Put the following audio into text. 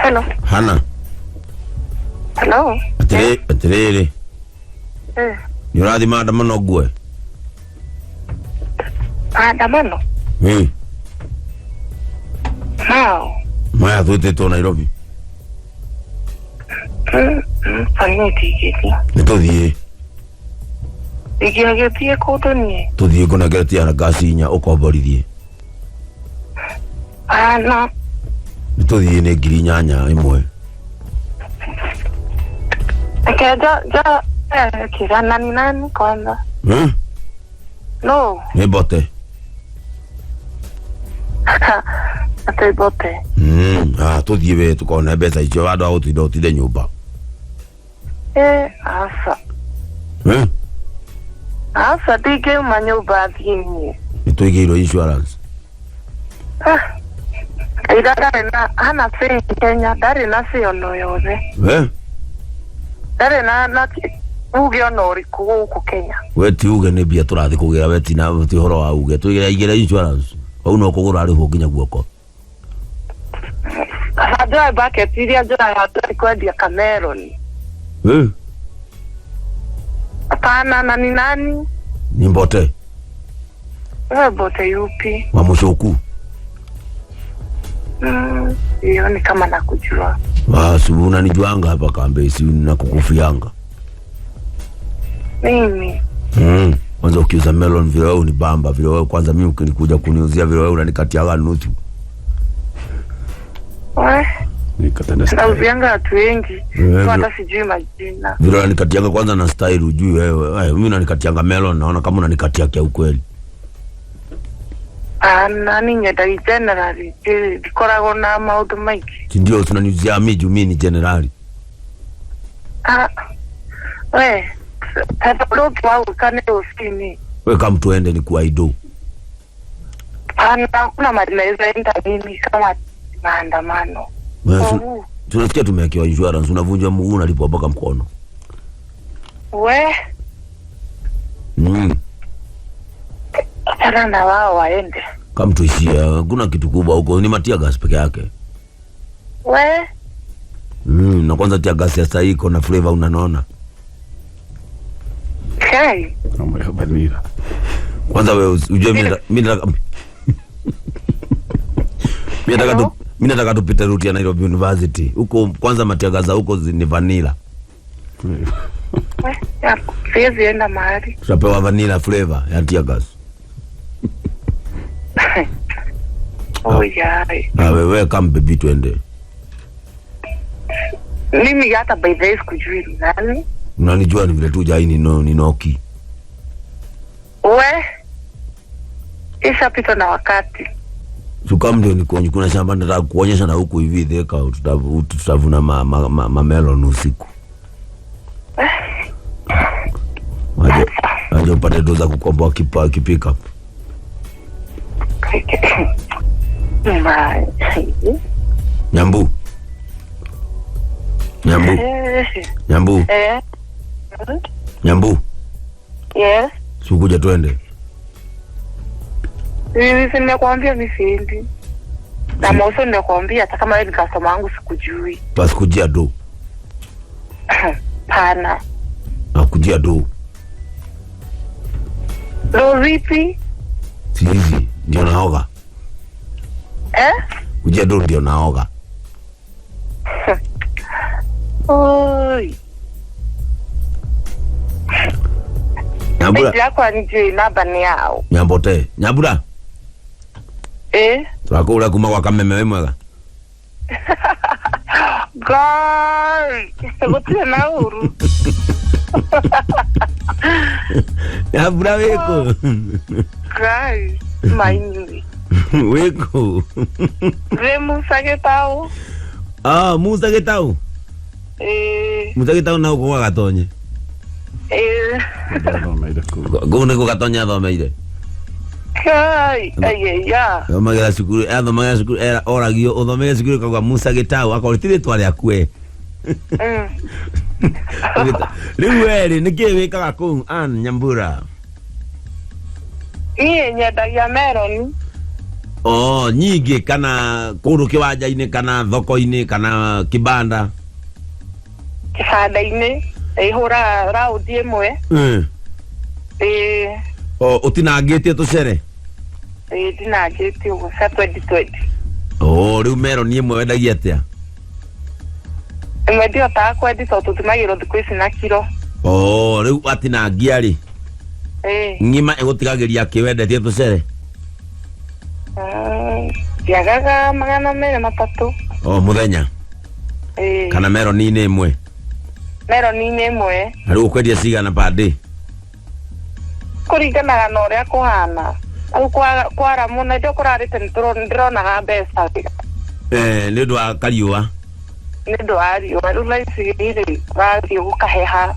Hello. Hana. Hello. Atiriri. Eh. Nĩ ũrathiĩ maandamano ngue? Maandamano. Ĩ. Mao. Maya twĩtĩtwo Nairobi. Niĩ ndingĩthiĩ. Nĩ tũthiĩ. Ndingĩgĩthiĩ kũndũ niĩ. Tũthiĩ ngũnengere tiara ngasi inya ũkomborithie. Ana. Nĩ tũthiĩ nĩ 8,000 ĩmwe. Reke nja kĩra nani nani kwanza. Hmm? No. Nĩ mbote. Atĩ mbote. Ah, tũthiĩ we tũkone mbeca icio handũ ha gũtinda ũtinde nyũmba. Eh, aca. Hmm? Aca ndingĩuma nyũmba thiĩ niĩ. Nĩ tũigĩirwo insurance. Ah. Ira ndarĩ na hana say Kenya ndarĩ na say ono yothe. Eh? Ndarĩ na uge ona ũrĩkũ gũkũ Kenya. We ti uge nĩ mbia tũrathiĩ kũgĩra we ti na ti ũhoro wa uge tũigĩre igĩre insurance. Hau no kũgũra arĩhwo nginya guoko. Njoe bucket iria njoyaga ndathiĩ kwendia kameroni. Eh? Hapana, na ni nani? Ni mbote. Wewe mbote yupi? Wa Mushoku. Hiyo ni kama nakujua. Ah, si unanijuanga hapa kambe, si nakukufianga. Mimi. Kwanza ukiuza melon vile wewe unibamba vile wewe kwanza mimi ukinikuja kuniuzia vile wewe unanikatiaga nusu. We? Nikatenda style. Nauzianga watu wengi. Wewe Hata sijui majina. Vile unanikatianga kwanza na style hujui wewe. Wewe mimi unanikatianga melon naona kama unanikatia kia ukweli. Ah, nani nyenda generally ndikoragwo na maũndũ maingĩ. Si ndio tunaniuzia mimi juu mimi ni generali. Ah. We, tata ũndũ wa gwĩka nĩ rũcinĩ. We kama tuende ni kuaido. Ana hakuna mahali naweza enda mimi kama maandamano. Wewe Oh. tunasikia tumewekewa insurance, unavunjwa mguu unalipwa mpaka mkono. We? Achana na wao waende. Kama tuishie, hakuna kitu kubwa huko, ni matia gas peke yake. We? Na kwanza tia gas ya sasa iko na flavor unanona. Hey. Mambo ya vanilla. Kwanza wewe ujue mimi nataka mimi nataka tu mimi nataka tupite route ya Nairobi University. Huko kwanza matia gas huko ni vanilla. We, ya, siwezi enda mahali. Tutapewa vanilla flavor ya tear gas. Oh, yeah. Ah, wewe kama baby twende. Mimi hata by the way sikujui ni nani. Unanijua ni vile tu jai ni no, ni noki. We? Ishapitwa na wakati. Suka ndio ni kuonye, kuna shamba nataka kuonyesha na huku hivi theka tutavuna ma melon usiku. Waje upate doza kukomboa kipika. Nyambu. Nyambu. Nyambu. Nyambu. Yes. Sikuja twende. Mimi si nimekuambia mimi siendi. Na mauso nimekuambia hata kama wewe ni customer wangu sikujui. Basi kujia do. Pana. Na kujia do. Do vipi? Si hizi ndio naoga. Eh? Kujia do ndio naoga. Oi. Nyambura. Eti yako nje namba ni yao. Nyambote. Nyambura. Eh? Turakura kuma kwa kameme we mwega. Guy, gutire na uru. Nyambura wiko. Guy, mainyui. Wiko. Re Musa Gitau. Ah, Musa Gitau. Eh. Musa Gitau na uko gatonye. Eh. Kuu nĩkuo Gatonye athomeire. Kai, ai ya. Thomagĩra cukuru, athomagĩra cukuru, era oragio ũthomeire cukuru kauga Musa Gitau, akorwo ti rĩtwa rĩaku we. Rĩu we rĩ, nĩkĩĩ wĩkaga kũu Ann Nyambura? Niĩ nyendagia melon. Oh, nyingĩ kana kũndũ kĩwanja-inĩ kana thoko-inĩ kana kibanda? Kĩbanda-inĩ ĩhũraga raundi ĩmwe. Ĩĩ. Oh, ũtinangĩtie tũcere? Ĩĩ, ndinangĩtie ũguo cia 2020. Oh, rĩu meroni ĩmwe wendagia atĩa? Ĩmwe ndihotaga kwendi tondũ tũthimagĩrwo thikũ ici na kiro. Oh, rĩu watinangia rĩ, Ĩĩ. ng'ima ĩgũtigagĩria kĩ wendetie tũcere? Ndiagaga 230. Oh, mũthenya? Ĩĩ. Kana meroni-inĩ ĩmwe? Meroni-inĩ ĩmwe. Na rĩu ũkwendia cigana per day? Kũringanaga na ũrĩa kũhana rĩu kwara mũno ndio kũrarĩte nĩndĩronaga mbeca. Eh, nĩ ũndũ wa kariũa. Nĩ ũndũ wa riũa. Rĩu thaa ici rĩ kũrathiĩ gũkaheha.